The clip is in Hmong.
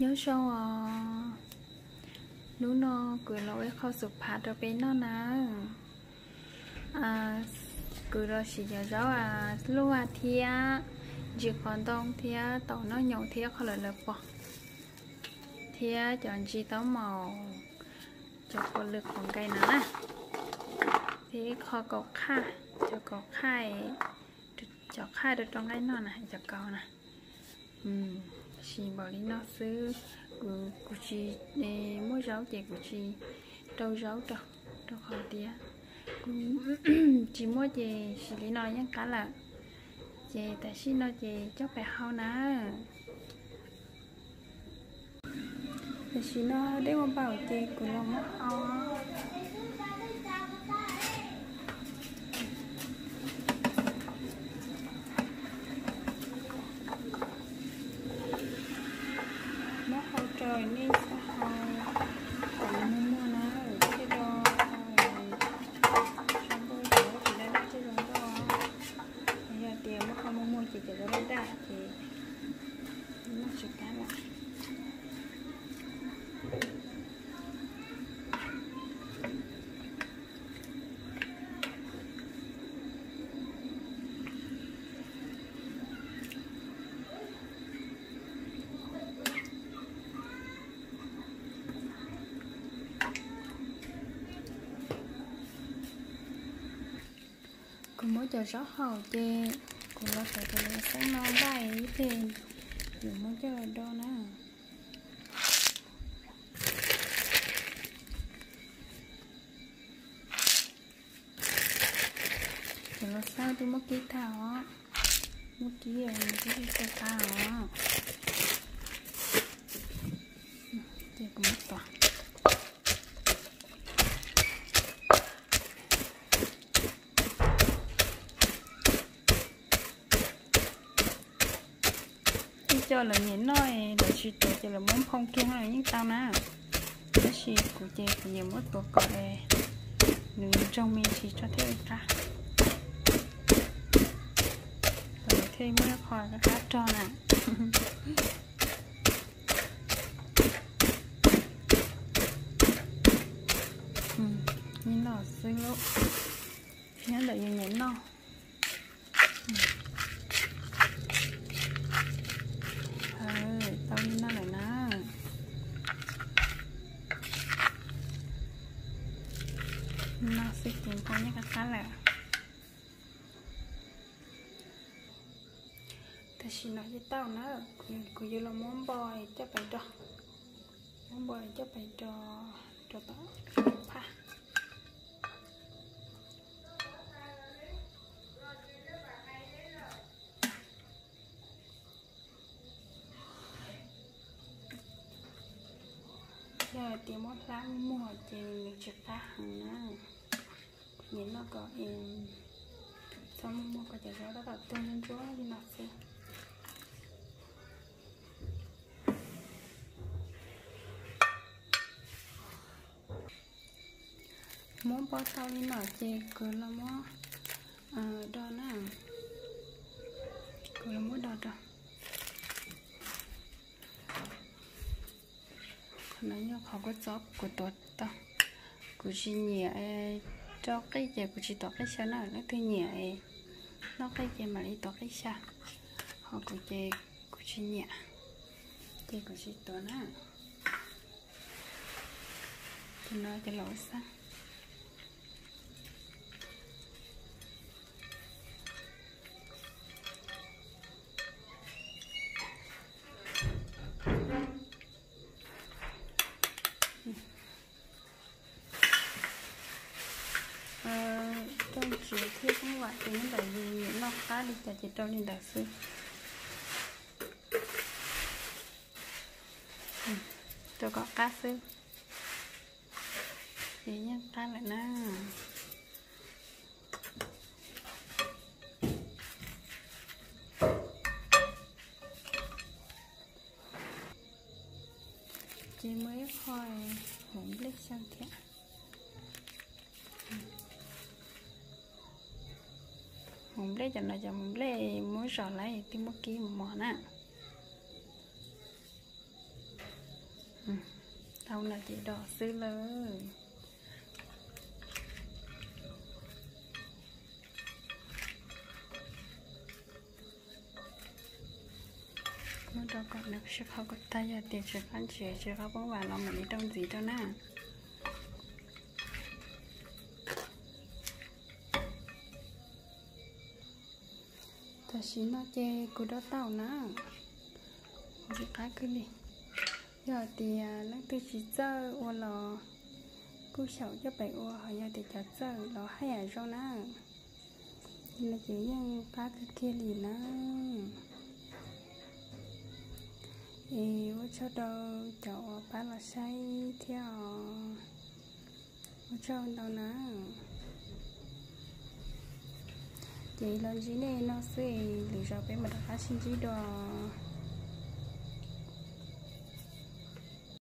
Nyob zoo os, hnub no kuv los ua ib qho xum phav rau peb noj na. Kuv los siv cov zaub luaj thiab ntsis qos ntoo thiab taum noj nyoos thiab qhov lawv lawv pom, thiab cov ntsis taub maum, cov qos lwm qos nqaij no na, thiab ib qho kaum qhaj, cov kaum qhaj, cov qhaj rau rau nqaij noj na, cov kaus na. Siv npaum li no xwb, kuv, kuv tsis muaj zaub ces kuv tsis rau zaub rau, rau qhov tias kuv tsis muaj ces siv li no yeej qab lawm. Ces tam sim no ces coj pais hau na. Tam sim no dej ua npaum ces kuv los muab hau. Muab hau rau nej xav hau kom muag muag na, thiaj do, sau npau suav tsis daj daj thiaj zoo nkauj. Yog tias muab hau muag muag ces cov daj daj ces noj tsis qab lawm. Kuv muab cov zaub hau ces kuv los xaiv cov lawv xeeb no npaj ib pliag yuav muab coj los do na. Cov los xab twb muab kib tag os, muab kib nws twb tsis tau qab os. Ces kuv muab tuav. Ib co lawv nyiam noj es lawv tsis tuav ces lawv muab nphoo kiag no los yeej tau na. Tab sis kuv ces kuv nyiam muab tuav kom nws ntsoog me ntsis tso thiaj li qab. Kom nws thiaj li muaj ib qho qab rog na. Li no xwb lauj. Nyob ntawm yus nyiam noj. Tau li no lawm na. Li no xwb ces nphoo yeej qab qab lawm. Tam sim no ces tau na, kuv yuav los muab npo coj pais do, muab npo coj pais do rau tom phaj. Yog hais tias muab hlab muag ces nws tsis qab heev na. Nyiam noj kom txhob muag muag kom cov zaub tab tom tuag ntsuab ntsuab li no xwb. Muab npo tau li no ces kuv los muab do na, kuv los muab do rau. Qhov no yog qhov kua txob kuv tuav tau. Kuv tsis nyiam rau qij ces kuv tsis tuav qij xyaw na, leej twg nyiam noj qij ces mam li tuav qij xyaw. Ho kuv ces kuv tsis nyiam, ces kuv tsis tuav na. Ces no ces los ua xab. Rau ntsis thiab poob vam ces nyob ntawm yus nyiam noj qab li cas ces rau li ntawd xwb. Rau kom qab xwb. Ces yeej qab lawm na. Ces muaj ib qho hmoov nplej xyaw thiab. Hmoov nplej cov no cov hmoov nplej muab zom lawm twb muab kib mos mos na. Tau no ces do xwb lawm. Muab rau kom nws sib qhau kom tag, yog tias tsis qab ntsis tsis qab poob vas los mam li rau ntxiv rau na. Tam sim no ces kuv do tau na, ntxim qab kawg li. Yog tias leej twg tsis txawj ua los kuj xyaum coj pem ua, ho yog tias cov txawj los haj yam zoo na. No ces yeej qab kawg kiag li na. Es ua tsaug rau cov uas pab los saib thiab os. Ua tsaug ntau na. Ces los ntsib nej no xwb, lwm zaus peb mam rov qab sib ntsib dua.